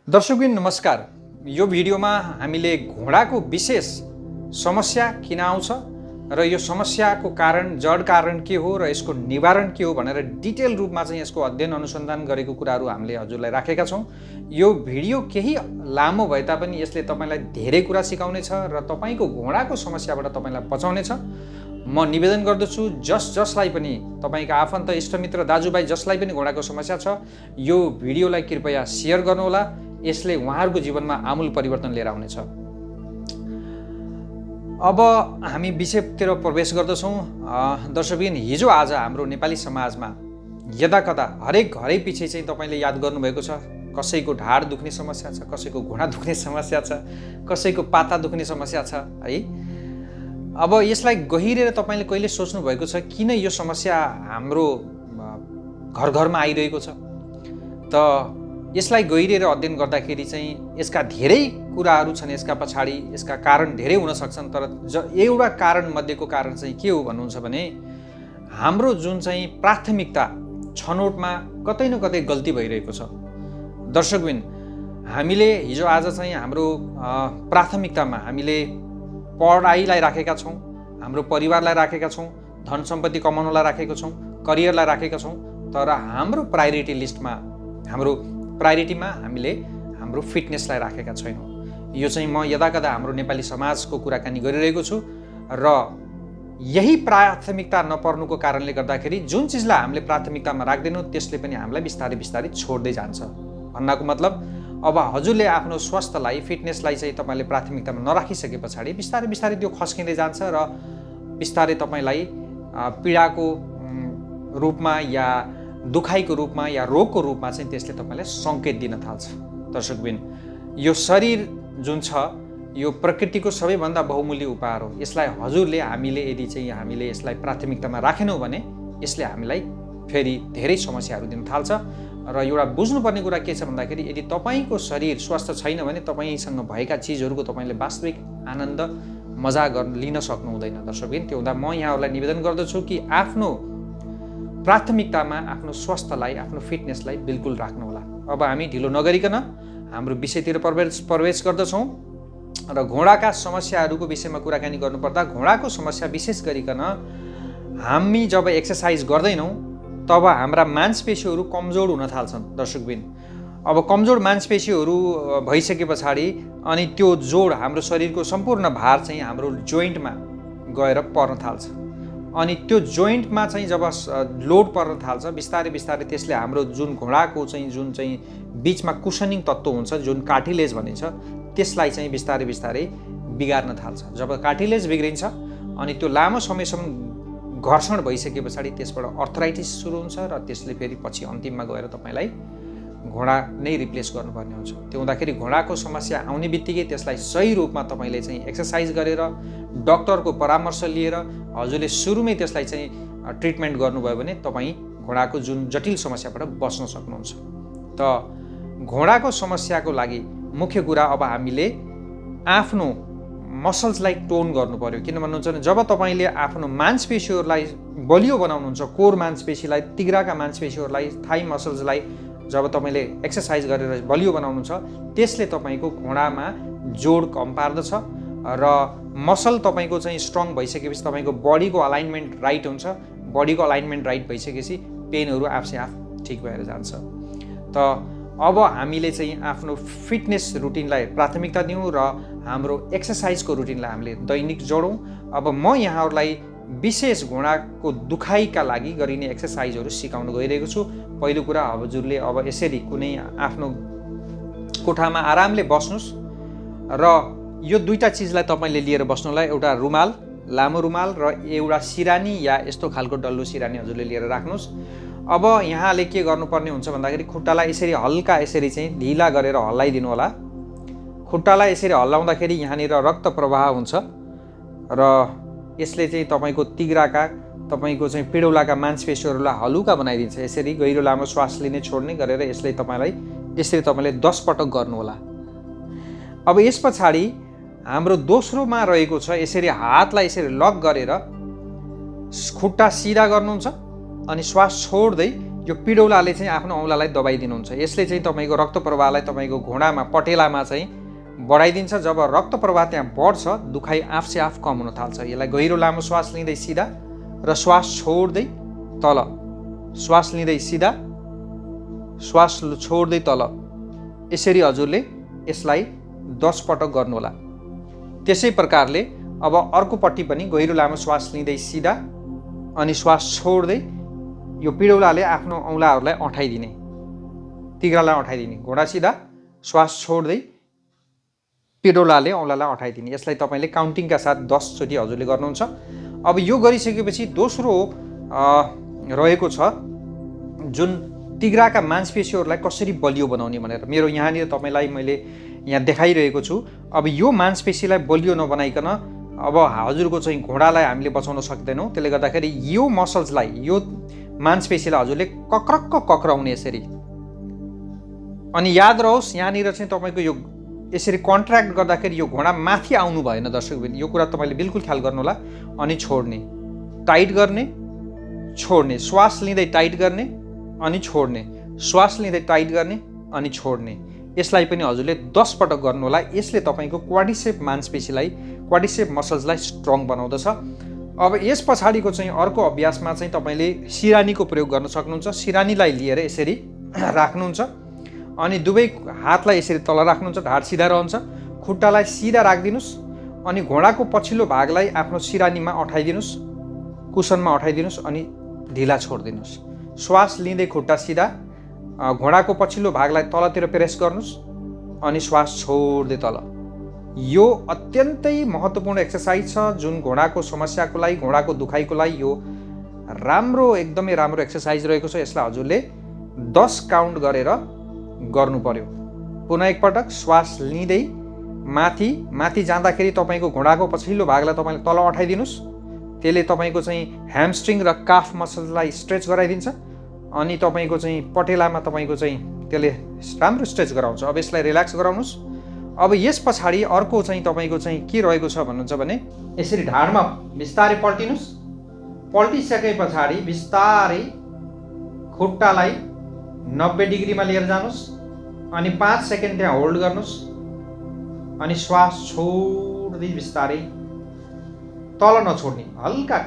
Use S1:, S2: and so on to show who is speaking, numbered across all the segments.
S1: दर्शकबिन नमस्कार। यो भिडियोमा हामीले घोडाको विशेष समस्या किन आउँछ र यो समस्याको कारण जड कारण के हो र यसको निवारण के हो भनेर डिटेल रूपमा चाहिँ यसको अध्ययन अनुसन्धान गरेको कुराहरू हामीले हजुरलाई राखेका छौँ। यो भिडियो केही लामो भए तापनि यसले तपाईँलाई धेरै कुरा सिकाउनेछ र तपाईँको घोडाको समस्याबाट तपाईँलाई बचाउनेछ। म निवेदन गर्दछु जसलाई पनि तपाईँका आफन्त इष्टमित्र दाजुभाइ जसलाई पनि घोडाको समस्या छ यो भिडियोलाई कृपया सेयर गर्नुहोला। यसले उहाँहरूको जीवनमा आमूल परिवर्तन लिएर आउनेछ। अब हामी विषयतिर प्रवेश गर्दछौँ। दर्शकबिन हिजो आज हाम्रो नेपाली समाजमा यदाकदा हरेक घरै पछि चाहिँ तपाईँले याद गर्नुभएको छ, कसैको ढाड दुख्ने समस्या छ, कसैको घुँडा दुख्ने समस्या छ, कसैको पाता दुख्ने समस्या छ है। अब यसलाई गहिरेर तपाईँले कहिले सोच्नु भएको छ किन यो समस्या हाम्रो घर घरमा आइरहेको छ? त यसलाई गहिरेर अध्ययन गर्दाखेरि चाहिँ यसका धेरै कुराहरू छन्। यसका पछाडि यसका कारण धेरै हुन सक्छन्, तर एउटा कारण मध्येको कारण चाहिँ के हो भन्नुहुन्छ भने हाम्रो जुन चाहिँ प्राथमिकता छनौटमा कतै न कतै गल्ती भइरहेको छ। दर्शकबिन हामीले हिजो आज चाहिँ हाम्रो प्राथमिकतामा हामीले पढाइलाई राखेका छौँ, हाम्रो परिवारलाई राखेका छौँ, धन सम्पत्ति कमाउनलाई राखेका छौँ, करियरलाई राखेका छौँ, तर हाम्रो प्रायोरिटी लिस्टमा प्रायोरिटीमा हामीले हाम्रो फिटनेसलाई राखेका छैनौँ। यो चाहिँ म यदाकदा हाम्रो नेपाली समाजको कुराकानी गरिरहेको छु र यही प्राथमिकता नपर्नुको कारणले गर्दाखेरि जुन चिजलाई हामीले प्राथमिकतामा राख्दैनौँ त्यसले पनि हामीलाई बिस्तारै बिस्तारै छोड्दै जान्छ। भन्नको मतलब अब हजुरले आफ्नो स्वास्थ्यलाई फिटनेसलाई चाहिँ तपाईँले प्राथमिकतामा नराखिसके पछाडि बिस्तारै बिस्तारै त्यो खस्किँदै जान्छ र बिस्तारै तपाईँलाई पीडाको रूपमा या दुखाइको रूपमा या रोगको रूपमा चाहिँ त्यसले तपाईँलाई सङ्केत दिन थाल्छ। दर्शकबिन यो शरीर जुन छ यो प्रकृतिको सबैभन्दा बहुमूल्य उपहार हो। यसलाई हजुरले हामीले यसलाई प्राथमिकतामा राखेनौँ भने यसले हामीलाई फेरि धेरै समस्याहरू दिन थाल्छ। र एउटा बुझ्नुपर्ने कुरा के छ भन्दाखेरि यदि तपाईँको शरीर स्वस्थ छैन भने तपाईँसँग भएका चिजहरूको तपाईँले वास्तविक आनन्द मजा लिन सक्नु हुँदैन। दर्शकबिन त्यो हुँदा म यहाँहरूलाई निवेदन गर्दछु कि आफ्नो प्राथमिकतामा आफ्नो स्वास्थ्यलाई आफ्नो फिटनेसलाई बिल्कुल राख्नुहोला। अब हामी ढिलो नगरिकन हाम्रो विषयतिर प्रवेश गर्दछौँ र घोडाका समस्याहरूको विषयमा कुराकानी गर्नुपर्दा घोडाको समस्या विशेष गरिकन हामी जब एक्सर्साइज गर्दैनौँ तब हाम्रा मांसपेशीहरू कमजोर हुन थाल्छन्। दर्शकबिन अब कमजोर मांसपेशीहरू भइसके पछाडि अनि त्यो जोड हाम्रो शरीरको सम्पूर्ण भार चाहिँ हाम्रो जोइन्टमा गएर पर्न थाल्छ। अनि त्यो जोइन्टमा चाहिँ जब लोड पर्न थाल्छ बिस्तारै बिस्तारै त्यसले हाम्रो जुन घोडाको जुन चाहिँ बिचमा कुसनिङ तत्त्व हुन्छ जुन कार्टिलेज भनिन्छ त्यसलाई चाहिँ बिस्तारै बिस्तारै बिगार्न थाल्छ। जब कार्टिलेज बिग्रिन्छ अनि त्यो लामो समयसम्म घर्षण भइसके पछाडि त्यसबाट अर्थराइटिस सुरु हुन्छ र त्यसले फेरि पछि अन्तिममा गएर तपाईँलाई घोडा नै रिप्लेस गर्नुपर्ने हुन्छ। त्यो हुँदाखेरि घोडाको समस्या आउने बित्तिकै त्यसलाई सही रूपमा तपाईँले चाहिँ एक्सर्साइज गरेर डक्टरको परामर्श लिएर हजुरले सुरुमै त्यसलाई चाहिँ ट्रिटमेन्ट गर्नुभयो भने तपाईँ घोडाको जुन जटिल समस्याबाट बच्न सक्नुहुन्छ। त घोडाको समस्याको लागि मुख्य कुरा अब हामीले आफ्नो मसल्सलाई टोन गर्नु पर्यो। किन भन्नुहुन्छ भने जब तपाईँले आफ्नो मांसपेशीहरूलाई बलियो बनाउनुहुन्छ, कोर मांसपेशीलाई, तिघ्राका मांसपेशीहरूलाई, थाई मसल्सलाई जब तपाईँले एक्सर्साइज गरेर बलियो बनाउनुहुन्छ त्यसले तपाईँको घोडामा जोड कम पार्दछ र मसल तपाईँको चाहिँ स्ट्रङ भइसकेपछि तपाईँको बडीको अलाइनमेन्ट राइट हुन्छ। बडीको अलाइनमेन्ट राइट भइसकेपछि पेनहरू आफसे आफ ठिक भएर जान्छ। त अब हामीले चाहिँ आफ्नो फिटनेस रुटिनलाई प्राथमिकता दिउँ र हाम्रो एक्सर्साइजको रुटिनलाई हामीले दैनिक जोडौँ। अब म यहाँहरूलाई विशेष घोडाको दुखाइका लागि गरिने एक्सर्साइजहरू सिकाउन गइरहेको छु। पहिलो कुरा हजुरले अब यसरी कुनै आफ्नो कोठामा आरामले बस्नुहोस् र यो दुईटा चिजलाई तपाईँले लिएर बस्नुलाई एउटा रुमाल, लामो रुमाल र एउटा सिरानी या यस्तो खालको डल्लो सिरानी हजुरले लिएर राख्नुहोस्। अब यहाँले के गर्नुपर्ने हुन्छ भन्दाखेरि खुट्टालाई यसरी हल्का यसरी चाहिँ ढिला गरेर हल्लाइदिनु होला। खुट्टालाई यसरी हल्लाउँदाखेरि यहाँनिर रक्त प्रवाह हुन्छ र यसले चाहिँ तपाईँको तिघ्राका तपाईँको चाहिँ पिडौलाका मांसपेशीहरूलाई हलुका बनाइदिन्छ। यसरी गहिरो लामो श्वास लिने छोड्ने गरेर यसले तपाईँले 10 पटक गर्नुहोला। अब यस पछाडि हाम्रो दोस्रोमा रहेको छ यसरी हातलाई यसरी लक गरेर खुट्टा सिधा गर्नुहुन्छ अनि श्वास छोड्दै यो पिडौलाले चाहिँ आफ्नो औँलालाई दबाइदिनुहुन्छ। यसले चाहिँ तपाईँको रक्त प्रवाहलाई तपाईँको घुँडामा पटेलामा चाहिँ बढाइदिन्छ। जब रक्त प्रवाह त्यहाँ बढ्छ दुखाइ आफसे आफ कम हुन थाल्छ। यसलाई गहिरो लामो श्वास लिँदै सिधा र श्वास छोड्दै तल, श्वास लिँदै सिधा, श्वास छोड्दै तल, यसरी हजुरले यसलाई 10 पटक गर्नुहोला। त्यसै प्रकारले अब अर्कोपट्टि पनि गहिरो लामो श्वास लिँदै सिधा अनि श्वास छोड्दै यो पिडौलाले आफ्नो औँलाहरूलाई अँठाइदिने, तिघ्रालाई अँठाइदिने, घुँडा सिधा, श्वास छोड्दै पिडौलाले औँलालाई अँठाइदिने। यसलाई तपाईँले काउन्टिङका साथ 10 चोटि हजुरले गर्नुहुन्छ। अब यो गरिसकेपछि दोस्रो रहेको छ जुन तिघ्राका मांसपेशीहरूलाई कसरी बलियो बनाउने भनेर। मेरो यहाँनिर तपाईँलाई मैले यहाँ देखाइरहेको छु। अब यो मांसपेशीलाई बलियो नबनाइकन अब हजुरको चाहिँ घुँडालाई हामीले बचाउन सक्दैनौँ। त्यसले गर्दाखेरि यो मसल्सलाई, यो मांसपेशीलाई हजुरले कक्रक्क कक्राउने यसरी। अनि याद रहोस् यहाँनिर चाहिँ तपाईँको यो यसरी कन्ट्र्याक्ट गर्दाखेरि यो घुँडा माथि आउनु भएन दर्शकबिन। यो कुरा तपाईँले बिल्कुल ख्याल गर्नुहोला। अनि छोड्ने, टाइट गर्ने, छोड्ने, श्वास लिँदै टाइट गर्ने अनि छोड्ने, श्वास लिँदै टाइट गर्ने अनि छोड्ने। यसलाई पनि हजुरले 10 पटक गर्नुहोला। यसले तपाईँको क्वाड्रिसेप मांसपेशीलाई, क्वाड्रिसेप मसल्सलाई स्ट्रङ बनाउँदछ। अब यस पछाडिको चाहिँ अर्को अभ्यासमा चाहिँ तपाईँले सिरानीको प्रयोग गर्न सक्नुहुन्छ। सिरानीलाई लिएर यसरी राख्नुहुन्छ अनि दुवै हातलाई यसरी तल राख्नुहुन्छ, ढाड सिधा रहन्छ, खुट्टालाई सिधा राखिदिनुहोस् अनि घुँडाको पछिल्लो भागलाई आफ्नो सिरानीमा अँठाइदिनुहोस्, कुसनमा अँठाइदिनुहोस् अनि ढिला छोडिदिनुहोस्। श्वास लिँदै खुट्टा सिधा, घुँडाको पछिल्लो भागलाई तलतिर प्रेस गर्नुहोस् अनि श्वास छोड्दै तल। यो अत्यन्तै महत्त्वपूर्ण एक्सर्साइज छ जुन घुँडाको समस्याको लागि, घुँडाको दुखाइको लागि यो राम्रो, एकदमै राम्रो एक्सर्साइज रहेको छ। यसलाई हजुरले 10 काउन्ट गरेर गर्नु पर्यो। पुनः एकपटक श्वास लिँदै माथि माथि जाँदाखेरि तपाईँको घुँडाको पछिल्लो भागलाई तपाईँले तल अँठाइदिनुहोस्। त्यसले तपाईँको चाहिँ ह्यामस्ट्रिङ र काफ मसल्सलाई स्ट्रेच गराइदिन्छ अनि तपाईँको चाहिँ पटेलामा तपाईँको चाहिँ त्यसले राम्रो स्ट्रेच गराउँछ। अब यसलाई रिल्याक्स गराउनुहोस्। अब यस पछाडि अर्को चाहिँ तपाईँको चाहिँ के रहेको छ भन्नुहुन्छ भने यसरी ढाडमा बिस्तारै पल्टिनुहोस्। पल्टिसके पछाडि बिस्तारै खुट्टालाई 90 डिग्रीमा लिएर जानुहोस् अनि 5 सेकेन्ड त्यहाँ होल्ड गर्नुहोस् अनि श्वास छोड्दै बिस्तारै तल नछोड्ने, हल्का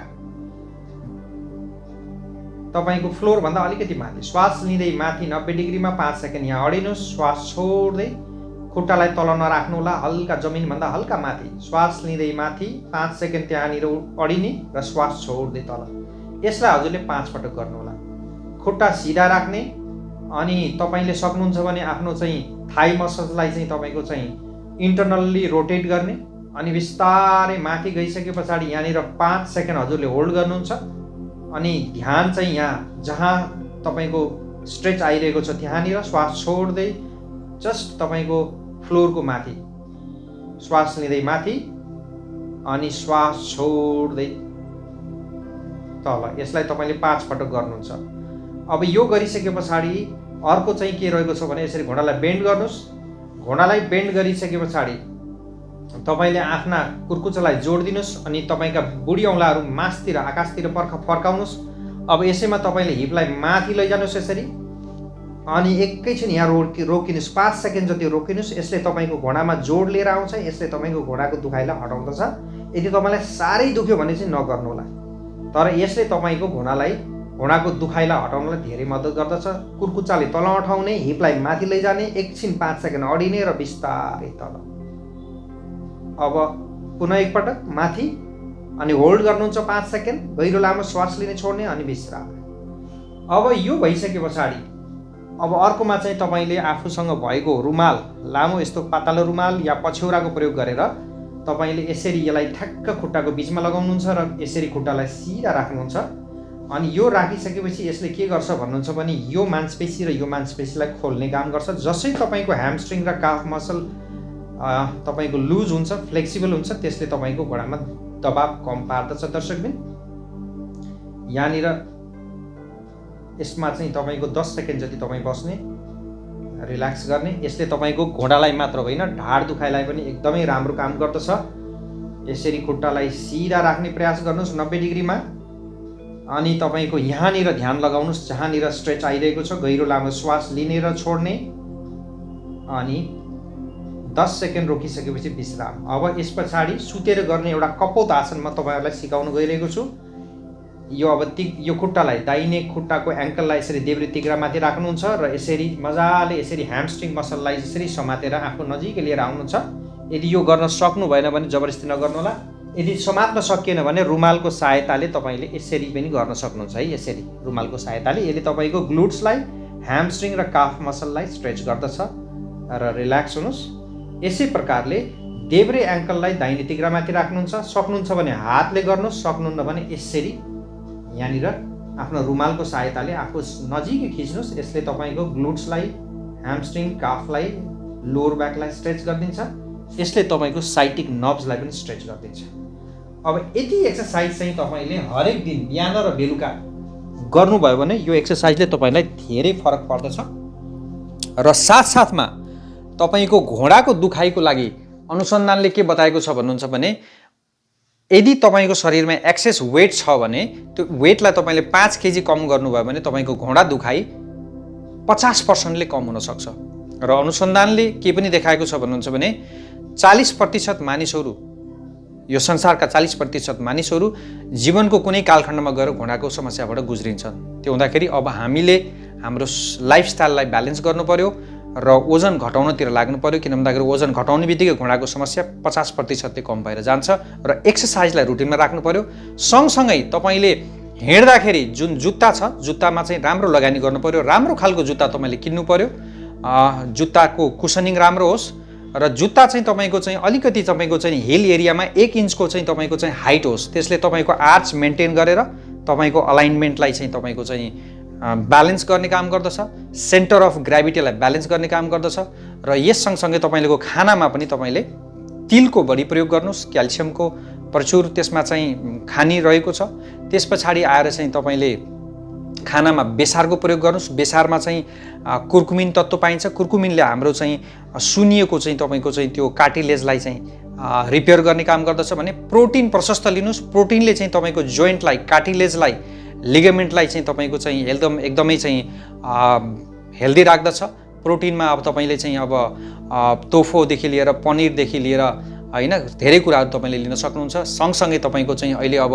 S1: तपाईँको फ्लोरभन्दा अलिकति माथि श्वास लिँदै माथि 90 डिग्रीमा 5 सेकेन्ड यहाँ अडिनुहोस्। श्वास छोड्दै खुट्टालाई तल नराख्नु होला, हल्का जमिनभन्दा हल्का माथि श्वास लिँदै माथि 5 सेकेन्ड त्यहाँनिर अडिने र श्वास छोड्दै तल। यसलाई हजुरले 5 पटक गर्नु होला। खुट्टा सिधा राख्ने अनि तपाईँले सक्नुहुन्छ भने आफ्नो चाहिँ थाई मसल्सलाई चाहिँ तपाईँको चाहिँ इन्टरनल्ली रोटेट गर्ने अनि बिस्तारै माथि गइसके पछाडि यहाँनिर 5 सेकेन्ड हजुरले होल्ड गर्नुहुन्छ अनि ध्यान चाहिँ यहाँ जहाँ तपाईँको स्ट्रेच आइरहेको छ त्यहाँनिर श्वास छोड्दै जस्ट तपाईँको फ्लोरको माथि श्वास लिँदै माथि अनि श्वास छोड्दै तल। यसलाई तपाईँले 5 पटक गर्नुहुन्छ। अब यो गरिसके पछाडि अर्को चाहिँ के रहेको छ भने यसरी घुँडालाई बेन्ड गर्नुहोस्। घुँडालाई बेन्ड गरिसके पछाडि तपाईँले आफ्ना कुर्कुचालाई जोडिदिनुहोस् अनि तपाईँका बुढी औँलाहरू मासतिर आकाशतिर फर्काउनुहोस्। अब यसैमा तपाईँले हिपलाई माथि लैजानुहोस् यसरी अनि एकैछिन यहाँ रोकिनुहोस्, 5 सेकेन्ड जति रोकिनुहोस्। यसले तपाईँको घुँडामा जोड लिएर आउँछ, यसले तपाईँको घुँडाको दुखाइलाई हटाउँदछ। यदि तपाईँलाई साह्रै दुख्यो भने चाहिँ नगर्नु होला, तर यसले तपाईँको घुँडाको दुखाइलाई हटाउनलाई धेरै मद्दत गर्दछ। कुर्कुचाले तल उठाउने, हिपलाई माथि लैजाने, एकछिन 5 सेकेन्ड अडिने र बिस्तारै तल। अब पुनः एकपटक माथि अनि होल्ड गर्नुहुन्छ 5 सेकेन्ड, गहिरो लामो श्वास लिने छोड्ने अनि विश्राम। अब यो भइसके पछाडि अब अर्कोमा चाहिँ तपाईँले आफूसँग भएको रुमाल, लामो यस्तो पातलो रुमाल या पछ्यौराको प्रयोग गरेर तपाईँले यसरी यसलाई ठ्याक्क खुट्टाको बिचमा लगाउनुहुन्छ र यसरी खुट्टालाई सिधा राख्नुहुन्छ अनि यो राखिसकेपछि यसले के गर्छ भन्नुहुन्छ भने यो मांसपेशी र यो मांसपेशीलाई खोल्ने काम गर्छ। जसै तपाईँको ह्यामस्ट्रिङ र काफ मसल तपाईँको लुज हुन्छ, फ्लेक्सिबल हुन्छ, त्यसले तपाईँको घुँडामा दबाव कम पार्दछ। दर्शकबिन यहाँनिर यसमा चाहिँ तपाईँको 10 सेकेन्ड जति तपाईँ बस्ने, रिल्याक्स गर्ने। यसले तपाईँको घुँडालाई मात्र होइन ढाड दुखाइलाई पनि एकदमै राम्रो काम गर्दछ। यसरी खुट्टालाई सिधा राख्ने प्रयास गर्नुहोस् 90 डिग्रीमा अनि तपाईँको यहाँनिर ध्यान लगाउनुहोस्, जहाँनिर स्ट्रेच आइरहेको छ। गहिरो लामो श्वास लिने र छोड्ने, अनि 10 सेकेन्ड रोकिसकेपछि विश्राम। अब यस पछाडि सुतेर गर्ने एउटा कपोत आसन म तपाईँहरूलाई सिकाउन गइरहेको छु। यो अब यो खुट्टालाई, दाहिने खुट्टाको एङ्कललाई यसरी देब्रे तिघ्रामाथि राख्नुहुन्छ र यसरी मजाले यसरी ह्यामस्ट्रिङ मसललाई यसरी समातेर आफू नजिकै लिएर आउनुहुन्छ। यदि यो गर्न सक्नु भएन भने जबरजस्ती नगर्नुहोला। यदि समात्न सकिएन भने रुमालको सहायताले तपाईँले यसरी पनि गर्न सक्नुहुन्छ है। यसरी रुमालको सहायताले यसले तपाईँको ग्लुट्सलाई, ह्यामस्ट्रिङ र काफ मसललाई स्ट्रेच गर्दछ र रिल्याक्स हुनुहोस्। यसै प्रकारले देब्रे एङ्कललाई दाहिने तिघ्रामाथि राख्नुहुन्छ। सक्नुहुन्छ भने हातले गर्नुहोस्, सक्नुहुन्न भने यसरी यहाँनिर आफ्नो रुमालको सहायताले आफू नजिकै खिच्नुहोस्। यसले तपाईँको ग्लुट्सलाई, ह्यामस्ट्रिङ, काफलाई, लोवर ब्याकलाई स्ट्रेच गरिदिन्छ। यसले तपाईँको साइटिक नर्भ्सलाई पनि स्ट्रेच गरिदिन्छ। अब यति एक्सर्साइज चाहिँ तपाईँले हरेक दिन बिहान र बेलुका गर्नुभयो भने यो एक्सर्साइजले तपाईँलाई धेरै फरक पर्दछ। र साथसाथमा तपाईँको घोडाको दुखाइको लागि अनुसन्धानले के बताएको छ भन्नुहुन्छ भने यदि तपाईँको शरीरमा एक्सेस वेट छ भने त्यो वेटलाई तपाईँले 5 केजी कम गर्नुभयो भने तपाईँको घोडा दुखाइ 50% कम हुनसक्छ। र अनुसन्धानले के पनि देखाएको छ भन्नुहुन्छ भने 40% मानिसहरू, यो संसारका 40% मानिसहरू जीवनको कुनै कालखण्डमा गएर घोडाको समस्याबाट गुज्रिन्छन्। त्यो हुँदाखेरि अब हामीले हाम्रो लाइफस्टाइललाई ब्यालेन्स गर्नु पर्यो र ओजन घटाउनतिर लाग्नु पर्यो। किन भन्दाखेरि ओजन घटाउने बित्तिकै घोडाको समस्या 50% कम भएर जान्छ। र एक्सर्साइजलाई रुटिनमा राख्नु पर्यो। सँगसँगै तपाईँले हिँड्दाखेरि जुन जुत्ता छ, जुत्तामा चाहिँ राम्रो लगानी गर्नु पर्यो। राम्रो खालको जुत्ता तपाईँले किन्नु पर्यो। जुत्ताको कुसनिङ राम्रो होस् र जुत्ता चाहिँ तपाईँको चाहिँ अलिकति तपाईँको चाहिँ हिल एरियामा 1 इन्चको चाहिँ तपाईँको चाहिँ हाइट होस्। त्यसले तपाईँको आर्च मेन्टेन गरेर तपाईँको अलाइनमेन्टलाई चाहिँ तपाईँको चाहिँ ब्यालेन्स गर्ने काम गर्दछ। सेन्टर अफ ग्राभिटीलाई ब्यालेन्स गर्ने काम गर्दछ। र यस सँगसँगै तपाईँको खानामा पनि तपाईँले तिलको बढी प्रयोग गर्नुहोस्। क्याल्सियमको प्रचुर त्यसमा चाहिँ खानी रहेको छ। त्यस पछाडि आएर चाहिँ तपाईँले खानामा बेसारको प्रयोग गर्नुहोस्। बेसारमा चाहिँ कुर्कुमिन तत्त्व पाइन्छ। कुर्कुमिनले हाम्रो चाहिँ सुनिएको चाहिँ तपाईँको चाहिँ त्यो कार्टिलेजलाई चाहिँ रिपेयर गर्ने काम गर्दछ। भने प्रोटिन प्रशस्त लिनुहोस्। प्रोटिनले चाहिँ तपाईँको जोइन्टलाई, कार्टिलेजलाई, लिगामेन्टलाई चाहिँ तपाईँको चाहिँ एकदमै चाहिँ हेल्दी राख्दछ। प्रोटिनमा अब तपाईँले चाहिँ अब तोफोदेखि लिएर पनिरदेखि लिएर हैन धेरै कुराहरू तपाईँले लिन सक्नुहुन्छ। सँगसँगै तपाईँको चाहिँ अहिले अब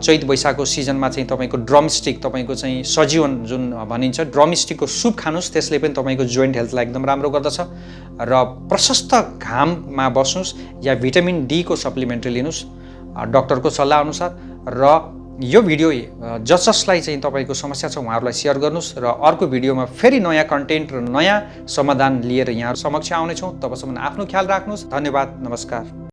S1: चैत वैशाखको सिजनमा चाहिँ तपाईँको ड्रमस्टिक, तपाईँको चाहिँ सजीवन जुन भनिन्छ ड्रमस्टिकको सुप खानुहोस्। त्यसले पनि तपाईँको जोइन्ट हेल्थलाई एकदम राम्रो गर्दछ। र प्रशस्त घाममा बस्नुहोस् या भिटामिन डी को सप्लिमेन्ट्री लिनुहोस् डक्टरको सल्लाह अनुसार। र यो भिडियो जसलाई चाहिँ तपाईँको समस्या छ उहाँहरूलाई सेयर गर्नुहोस्। र अर्को भिडियोमा फेरि नयाँ कन्टेन्ट र नयाँ समाधान लिएर यहाँहरू समक्ष आउनेछौँ। तबसम्म आफ्नो ख्याल राख्नुहोस्। धन्यवाद, नमस्कार।